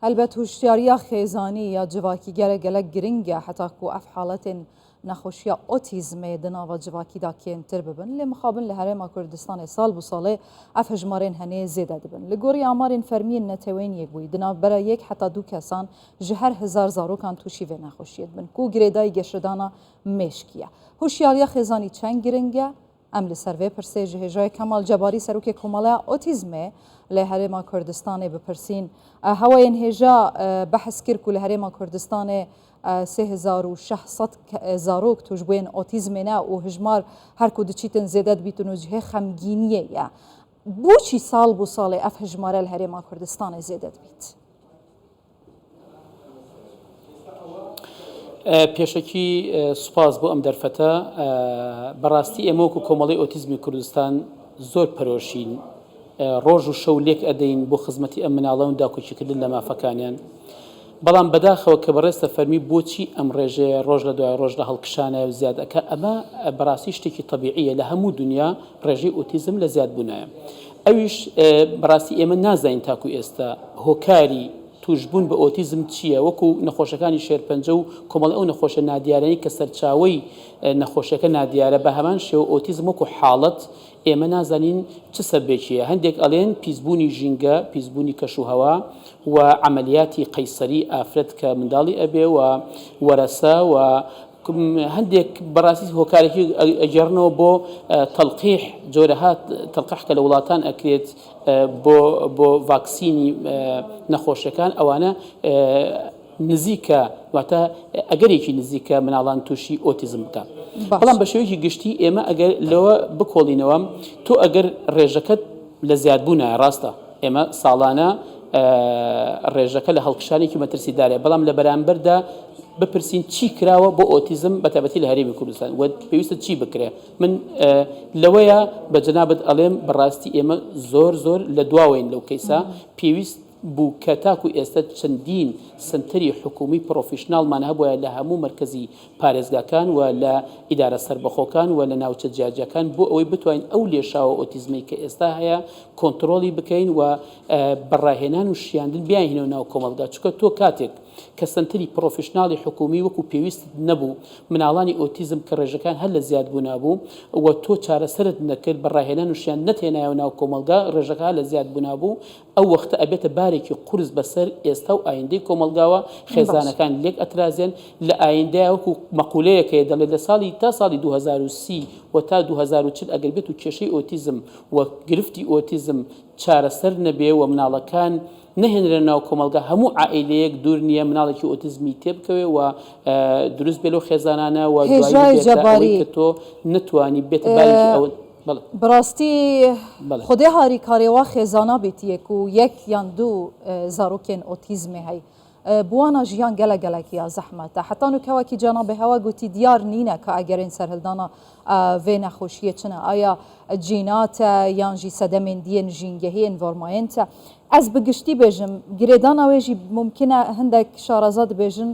Helbet huşyariya xêzanî ya civakî gelek gelek giring e heta ku ev haletên nexweşiya otîzmê di nava civakî de kêmtir bibin. Lê mixabin li Herêma Kurdistanê sal bi salê ev hejmarên henê zêde dibin. Li gorî amarên fermî yên Neteweyên Yekbûyî di navbera yek heta du kesan ji her hezar zarokan tûşî vê nexweşiyê dibin ku girêdayî geşedana mêşkî ye. Huşyariya xêzanî çend giring e? Em li ser vê pirsê ji hêjayê Kemal Cebarî Serokê Komeleya Otîzmê li Herêma Kurdistanê bipirsîn. Hewayên hêja behs kir ku li Herêma Kurdistanê 3600 zarok tûşbûyên otîzmê ne û hijmar her ku diçîtin zêde dibîtin û cihê xemgîniyê ye. Boçî sal bo salê ev hijmare li Herêma Kurdistanê zêde dibît? پێشەکی سوپاس بۆ ئەم دەرفەتە. بەڕاستی ئێمە وەکو کۆمەڵەی ئۆتیزمی کوردستان زۆر پەرۆشین، ڕۆژ و شەو لێک ئەدەین بۆ خزمەتی ئەم مناڵە و داکۆکیکردن لە مافەکانیان. بەڵام بەداخەوە کە بەڕێزتە فەرمی بۆچی ئەم ڕێژەیە ڕۆژ لە دوای ڕۆژ لە هەڵکشانایە و زیاد ئەکا، ئەمە بەڕاستی شتێکی تەبیعیە لە هەموو دونیا ڕێژەی ئۆتیزم لە زیادبوونایە. ئەویش بەڕاستی ئێمە نازانین تاکو ئێستا هۆکاری توشبوون بە ئۆتیزم چییە، وەکو نەخۆشەکانی شێرپەنجە و کۆمەڵی ئەو نەخۆشە نادیارانەی کە سەرچاوەی نەخۆشیەکە نادیارە، بە هەمان شێوە ئۆتیزم وەکو حاڵەت ئێمە نازانین چ سەببێکی هەیە، هەندێک ئەڵێن پیسبوونی ژینگە، پیسبوونی کەش و هەوا و عەمەلیاتی قەیسەری ئافرەت کە منداڵی ئەبێ و وەرەسە و هەندێک بەڕاستی هۆکارێکی ئەگێڕنەوە بۆ تەلقیح، جۆرەها تەلقیح کە لە وڵاتان ئەکرێت بۆ بۆ ڤاکسینی نەخۆشیەکان ئەوانە نزیکە واتە ئەگەرێکی نزیکە مناڵان تووشی ئۆتیزم بکە بەڵام بە شێوەیەکی گشتی ئێمە ئەگەر لەوە بکۆڵینەوە تۆ ئەگەر ڕێژەکەت لە زیادبوونە ڕاستە ئێمە ساڵانە ڕێژەکە لە هەڵکشانێکی مەترسیدارە بەڵام لە بەرامبەردا بپرسین چی کراوە بۆ ئۆتیزم بە تایبەتی لە هەرێمی کوردستان و پێویستە چی بکرێ من لەوەیە بە جەنابت ئەڵێم بەڕاستی ئێمە زۆر زۆر لە دواوەین لەو کەیسە پێویست بوو کە تاکو ئێستا چەندین سەنتەری حکومی پڕۆفیشناڵمان هەبوایە لە هەموو مەرکەزی پارێزگاکان و لە ئیدارە سەربەخۆکان و لە ناوچە جیاجیاکان بۆ ئەوەی بتوانین ئەو لێشاوە ئۆتیزمەی کە ئێستا هەیە کۆنتڕۆڵی بکەین و بە ڕاهێنان و شیاندن بیانهێنەوە ناو کۆمەڵگا چونکە تۆ کاتێک کە سەنتەری پڕۆفیشناڵی حکومی وەکو پێویستت نەبوو مناڵانی ئۆتیزم کە ڕێژەکان هەر لە زیادبوونا بوو و تۆ چارەسەرت نەکرد بە ڕاهێنان و شیاندن نەتهێنایەوە ناو کۆمەڵگا ڕێژەکە هەر لە زیادبوونا بوو ئەو وەختە ئەبێتە بارێکی قورس بەسەر ئێستا و ئایندەی کۆمەڵگاوە، خێزانەکان لێک ئەترازێن، لە ئایندەیا وەکو مەقولەیەک هەیە دەڵێت لە ساڵی تا ساڵی 2030 و تا 2040 ئەگەر بێت و کێشەی ئۆتیزم و گرفتی ئۆتیزم چارەسەر نەبێ و مناڵەکان نەهێنرێنە ناو کۆمەڵگا هەموو عائیلەیەک دوور نییە مناڵێکی ئۆتیزمی تێبکەوێ و دروست بێ لەو خێزانانە و دوایی هێژای ببێتە ئەوەی جەباری کە تۆ نەتوانی بێتە بارێکی ئەوە بەڵێ. بەڕاستی بەڵێ. خودێ هاریکارێ وا خێزانا بیتیە کو یەک یان دوو زارۆکێن ئۆتیزمێ هەی بوانا ژیان گەلە گەلەک یا زەحمەتە حەتا نوکە وەکی جەنابێ هەوە گوتی دیار نینە کە ئەگەرێن سەرهلدانا ڤێ نەخۆشیە چنە ئایا جیناتە یان ژی سەدەمێن دیێن ژینگەهی ئێنڤۆرماینتە ئەز بە گشتی بێژم گرێدانا وێ ژی مومکنە هندەک شارەزا دبێژن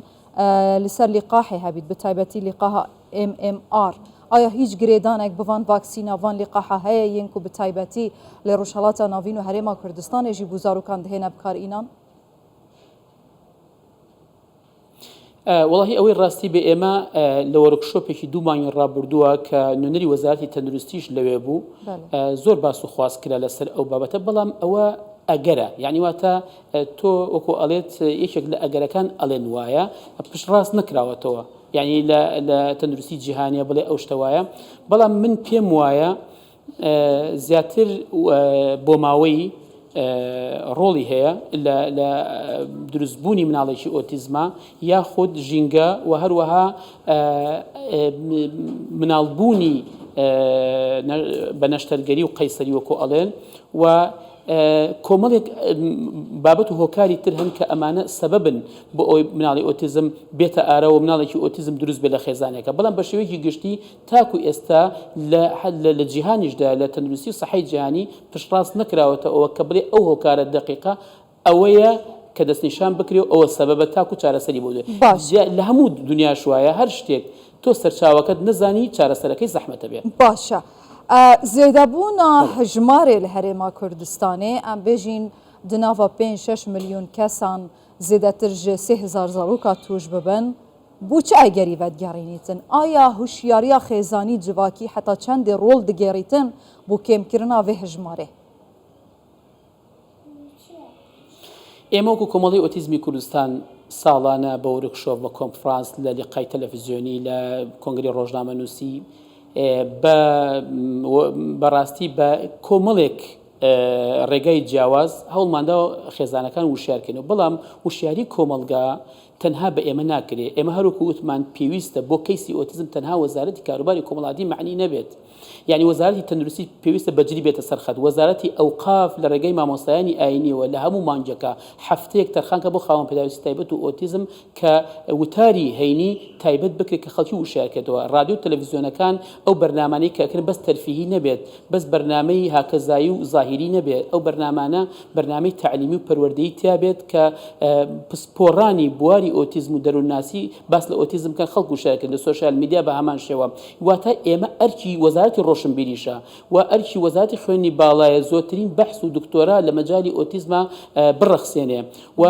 لسەر لیقاحێ هەبیت بە تایبەتی لیقاها MMR ئایا هیچ گرێدانێک بڤان ڤاکسینا ڤان لیقاحا هەیە ین کو بتایبەتی لە ڕوژهەڵاتا ناڤین و هەرێما کوردستانێ ژی بو زاروکان دهێنە بکار ئینان؟ وەڵاهی ئەوەی ڕاستی بێ ئێمە لە وۆرکشۆپێکی دوو مانگی ڕابردووە کە نوێنەری وەزارەتی تەندروستیش لەوێ بوو زۆر باس و خواست کرا لەسەر ئەو بابەتە بەڵام ئەوە ئەگەرە یعنی واتە تۆ وەکو ئەڵێت یەکێک لە ئەگەرەکان ئەڵێن وایە پشتڕاست نەکراوەتەوە یانی لە لە تەندروستی جیهانیە بڵێ ئەو شتە وایە بەڵام من پێم وایە زیاتر بۆ ماوەی ڕۆڵی هەیە لە دروستبوونی مناڵێکی ئۆتیزمە یاخود ژینگە و هەروەها مناڵبوونی بە نەشتەرگەری و قەیسەری وەکو ئەڵێن و کۆمەڵێک بابەت و هۆکاری تر هەن کە ئەمانە سەبەبن بۆ ئەوەی مناڵی ئۆتیزم بێتە ئاراوە و مناڵێکی ئۆتیزم دروست بێت لە خێزانێکە بەڵام بە شێوەیەکی گشتی تاکو ئێستا لە لە جیهانیشدا لە تەندروستی و سەحەی جیهانی پشتڕاست نەکراوەتە ئەوە کە بڵێ ئەو هۆکارە دەقیقە ئەوەیە کە دەستنیشان بکرێ و ئەوە سەبەبە تاکو چارەسەری بۆ باش. لە هەموو دنیاش وایە هەر شتێک تۆ سەرچاوەکەت نەزانی چارەسەرەکەی زەحمەتە بێ. باشە زێدەبوونا بەڵێ. هەژمارێ لە هەرێما کوردستانێ ئەم بێژین. di nava pênc şeş milyon kesan zêdetir ji 3000 zaroka tûş bibin, bo çi egerî vedigerînîtin? Aya huşyariya xêzanî civakî heta çendê rol digêrîtin bo kêmkirina vê hejmarê? ئێمە وەکو کۆمەڵەی ئۆتیزمی کوردستان ساڵانە بە workshop بە کۆنفرانس لە لیقای تەلەفزیۆنی لە کۆنگری ڕۆژنامەنووسی بەڕاستی بە کۆمەڵێک ڕێگای جیاواز هەوڵماندا خێزانەکان وشیارکەین و بەڵام وشیاری کۆمەڵگا تەنها بە ئێمە ناکرێ ئێمە هەروکو وتمان پێویستە بۆ کەیسی ئۆتیزم تەنها وەزارەتی کاروباری کۆمەڵاتی معنی نەبێت یانی وەزارەتی تەندروستی پێویستە بەجدی بێتە سەر خەت، وەزارەتی ئەوقاف لە ڕێگەی مامۆستایانی ئاینیەوە لە هەموو مانگێکا هەفتەیەک تەرخان کە بۆ خاوەن پێداویستی تایبەت و ئۆتیزم کە وتاری هەینی تایبەت بکرێت کە خەڵکی وشیار کێتەوە، ڕادیۆ و تەلەفیزیۆنەکان ئەو بەرنامانەی کە ئەکرێن بەس تەرفیهی نەبێت، بەس بەرنامەی هاکەزایی و زاهیری نەبێت، ئەو بەرنامانە بەرنامەی تەعلیمی و پەروەردەیی تیابێت کە پسپۆڕانی بواری ئۆتیزم و دەروونناسی باس لە ئۆتیزم بکەن خەڵک وشیار کەن لە social media بە هەمان شێوە واتە ئێمە ئەرکی وەزارەتی ڕۆشنبیریشە و ئەرکی وەزارەتی خوێندنی باڵایە زۆرترین بەحس و دکتۆرا لە مەجالی ئۆتیزما بڕەخسێنێ و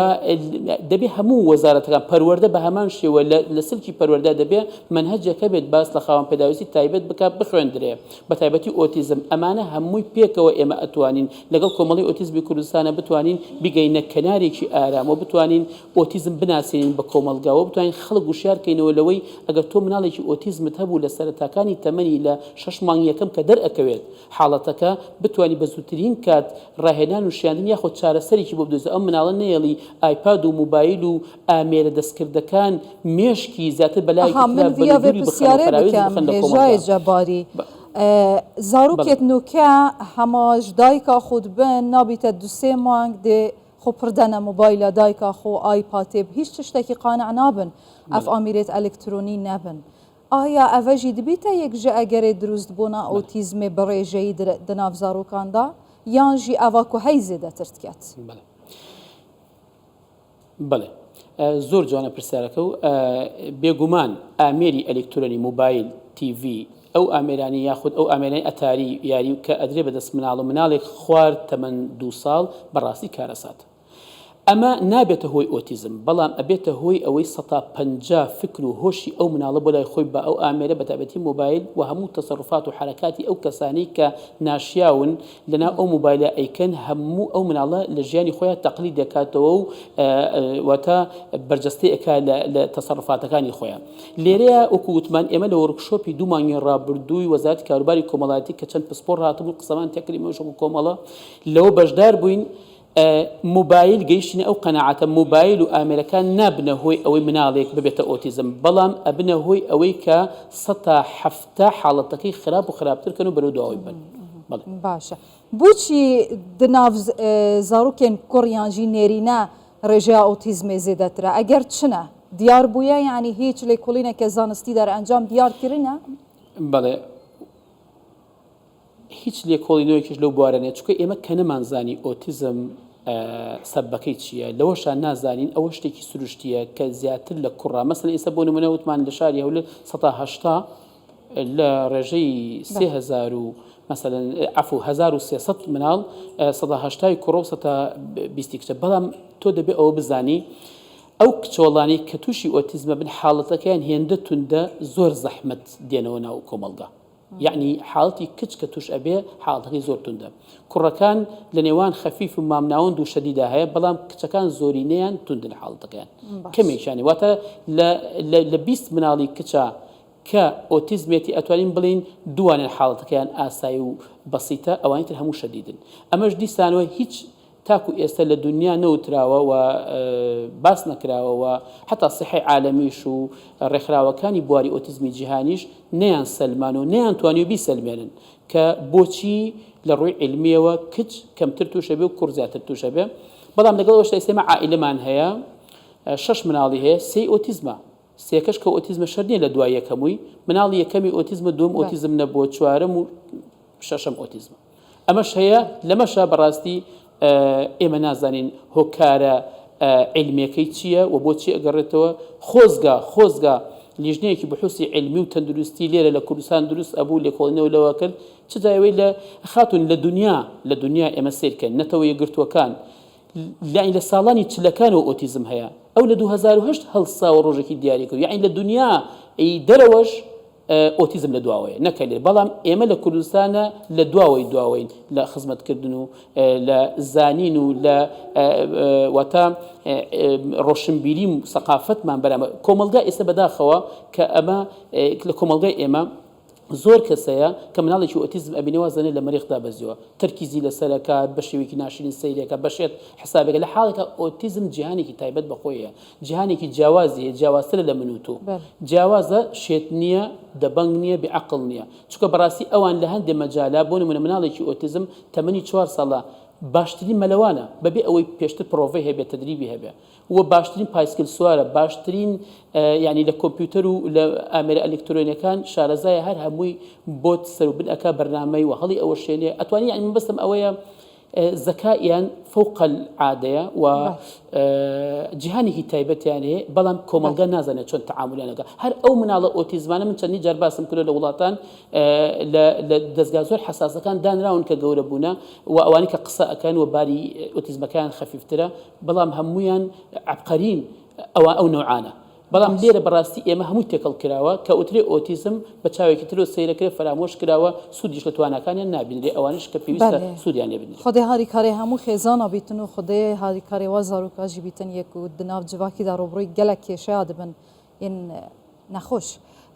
دەبێ هەموو وەزارەتەکان پەروەردە بە هەمان شێوە لە سلکی پەروەردە دەبێ مەنهەجێک هەبێت باس لە خاوەن پێداویستی تایبەت بکات بخوێندرێ بە تایبەتی ئۆتیزم ئەمانە هەمووی پێکەوە ئێمە ئەتوانین لەگەڵ کۆمەڵی ئۆتیزمی کوردستانە بتوانین بگەینە کەنارێکی ئارام و بتوانین ئۆتیزم بناسێنین بە کۆمەڵگا و بتوانین خەڵک وشیار کەینەوە لەوەی ئەگەر تۆ مناڵێکی ئۆتیزمت هەبوو لە سەرەتاکانی تەمەنی لە شەش مانگ یەکەم کە دەرئەکەوێت حاڵەتەکە بتوانی بە زووترین کات ڕاهێنان و شیاندن یاخود چارەسەرێکی بۆ بدۆزی ئەم مناڵە نەیەڵی ئایپاد و موبایل و ئامێرە دەستکردەکان مێشکی زیاتر بەلایەکی ترا من بەرەو ڤیا ڤێ دووری بخەن و پرسیارێ پەراوێز بکەم بخەن لە هێژای کۆمەڵگا. جەباری بەڵێ. زاروکێت نوکە هەماش دایکا خود بن نابیتە دو سێ مانگ دێ خۆ پڕ دەنە مۆبایلە دایکا خۆ ئایپاتێ هیچ تشتەکی قانع نابن ئەف بەڵێ. ئامیرێت ئەلکترۆنی نەبن ئایا ئەڤە ژی دبیتە یەک ژە ئەگەرێ دروست بۆنا ئۆتیزمێ بە ڕێژەیی دناڤ زاروکاندا یان ژی ئەڤا کو هەی زێدەتر دکەت؟ بەڵێ. بەڵێ زۆر جوانە پرسیارەکە و بێگومان ئامێری ئەلیکترۆنی موبایل تیڤی ئەو ئامێرانی یاخود ئەو ئامێرانی ئەتاری یاری کە ئەدرێ بەدەست مناڵ و مناڵێک خوار تەمەن دوو ساڵ بەڕاستی کارەساتە ئەمە نابێتە هۆی ئۆتیزم بەڵام ئەبێتە هۆی ئەوەی سەتا 50 فکر و هۆشی ئەو مناڵە بۆ لای خۆی بە ئەو ئامێرە بەتایبەتی مۆبایل و هەموو تەسەروفات و حەرەکاتی ئەو کەسانەی کە ناشیاون لەناو ئەو موبایلە ئەیکەن هەموو ئەو مناڵە لە ژیانی خۆیا تەقلید دەکاتەوە و واتە بەرجەستەی ئەکا لە تەسەروفاتەکانی خۆیا. لێرەیا وەکو وتمان ئێمە لە workshop ی دوو مانگی ڕابردووی وەزارەتی کاروباری کۆمەڵایەتی کە چەند پسپۆڕ هاتبوون قسەمان تێکرد ئێمەش وەکو کۆمەڵە لەوە بەشدار بووین موبایل گەیشتینە ئەو قەناعەتە موبایل و ئامێرەکان نابنە هۆی ئەوەی مناڵێک ببێتە ئۆتیزم بەڵام ئەبنە هۆی ئەوەی کە سەتا حەفتا حاڵەتەکەی خراپ و خراپتر کەن و بەرەو دواوەی ببەن. بەڵێ. باشە بۆچی دناڤ زاروکێن کوڕ یان ژی نێرینە ڕێژەیا ئۆتیزمێ زێدەترە ئەگەر چنە دیار بویە یانی هیچ لێکوڵینەکێ زانستی دەرئەنجام دیار کرنە؟ بەڵێ. هیچ لێکۆڵینەوەیەکیش لەو بوارە نیە چونکە ئێمە کە نەمانزانی ئۆتیزم سەبەکەی چییە لەوەشا نازانین ئەوە شتێکی سروشتیە کە زیاتر لە کوڕە مەسەلەن ئێستا بۆ نمونە وتمان لە شاری هەولێر 180 لە ڕێژەی 3000 و مەسەلەن عەفو 1300 مناڵ 180 کوڕە و 120 کچە بەڵام تۆ دەبێ ئەوە بزانی ئەو کچۆڵانەی کە تووشی ئۆتیزمە بن حاڵەتەکەیان هێندە توندە زۆر زەحمەت دێنەوە ناو کۆمەڵگا یەعنی حاڵەتی کچ کە توش ئەبێ حاڵەتەکەی زۆر توندە کوڕەکان لە نێوان خەفیف و مامناوەند و شەدیدا هەیە بەڵام کچەکان زۆرینەیان توندن حاڵەتەکەیان کەمێکیانی واتە لە 20 مناڵی کچە کە ئۆتیزمێتی ئەتوانین بڵین دوانیان حاڵەتەکەیان ئاسایی و بەسیتە ئەوانی تر هەموو شەدیدن ئەمەش دیسانەوە هیچ تاکو ئێستا لە دونیا نەوتراوە و باس نەکراوە و حەتا سیحەی عالەمیش و ڕێکخراوەکانی بواری ئۆتیزمی جیهانیش نەیان سەلمان و نەیان توانیوە بیسەلمێنن کە بۆچی لە ڕووی عیلمیەوە کچ کەمتر تووشە بێ و کوڕ زیاتر تووشە بێ بەڵام لەگەڵ ئەوەشدا ئێستا ئێمە عائیلەمان هەیە شەش مناڵی هەیە سێی ئۆتیزمە سێکەش کە ئۆتیزمە شەرت نییە لە دوای یەکەمووی مناڵی یەکەمی ئۆتیزمە دووەم ئۆتیزم نەبووە چوارەم و شەشەم ئۆتیزمە ئەمەش هەیە لەمەشا بەڕاستی ئێمە نازانین هۆکارە عیلمیەکەی چییە و بۆچی ئەگەڕێتەوە خۆزگە خۆزگە لیژنەیەکی بحوسی عیلمی و تەندروستی لێرە لە کوردستان دروست ئەبوو لێکۆڵینەوە لەوە کرد چ جایەوەی لە خاتون لە دنیا لە دنیا ئێمە سیرکەن نەتەوە یەکگرتووەکان. یەعنی لە ساڵانی چلەکانەوە ئۆتیزم هەیە ئەو لە 2008 هەڵساوە ڕۆژێکی دیاری کرد یەعنی لە دنیا ی دەرەوەش ئۆتیزم لە دواوەیە نەکە لێ بەڵام ئێمە لە کوردستانە لە دواوەی دواوەین لە خزمەتکردن و لە زانین و لە واتە ڕۆشنبیری و سەقافەتمان بەرامبەر کۆمەڵگا ئێستا بەداخەوە کە ئەمە لە کۆمەڵگای ئێمە زۆر کەس هەیە کە مناڵێکی ئۆتیزم ئەبینێ وازەنێ لە مەریخ دابەزیوە تەرکیزی لەسەرەکات بە شێوەیەکی ناشرین سەیرێکە بەشێت حسابێکە لە حاڵێکا ئۆتیزم جیهانێکی تایبەت بە خۆی هەیە جیهانێکی جیاوازی هەیە جیاوازترە لە من و تۆ جیاوازە شێت نییە دەبەنگ نییە بێ عەقڵ نییە چونکە بەڕاستی ئەوان لە هەندێ مەجالا بۆ نمونە مناڵێکی ئۆتیزم تەمەنی چوار ساڵە باشترین مەلەوانە بەبێ ئەوەی پێشتر پرۆڤەی هەبێ تەدریبی هەبێ و باشترین پایسکل سوارە باشترین یانی لە کۆمپیوتەر و لە ئامێرە ئەلکترۆنیەکان شارەزایە هەر هەمووی بۆت سەر و بن ئەکا بەرنامەی و هەڵی ئەوەشێنێ ئەتوانی یانی مەبەستم ئەوەیە زەکائیان فوق العادەیە و جیهانێکی تایبەتیان هەیە بەڵام کۆمەڵگا نازانێت چۆن تەعامولیان لەگەڵ هەر ئەو مناڵە ئۆتیزمانە من چەندین جار باسم کردووە لە وڵاتان لە لە دەزگا زۆر حەساسەکان دانراون کە گەورە بوونە و ئەوانەی کە قسە ئەکەن و باری ئۆتیزمەکەیان خەفیفترە بەڵام هەموویان عەبقەرین ئەوە ئەو نەوعانە بەڵام لێرە بەڕاستی ئێمە هەمووی تێکەڵ کراوە کە ئوترێ ئۆتیزم بە چاوێکی ترەوە سەیرەکرێ فەرامۆش کراوە سوودیش لە تواناکانیان نابینرێ ئەوانەش کە پێویستە سوودیان لێ بینرێ. خودێ هاریکارێ هەموو خێزانا بیتن و خودێ هاریکارێ وا زاروکا ژی بیتن یە کو di nav civakî de rûbirûyî gelek kêşeya dibin yên nexweş.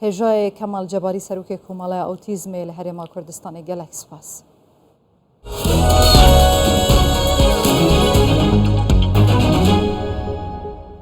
Hêjayê Kemal Cebarî Serokê Komeleya Otîzmê li Herêma Kurdistanê gelek spas.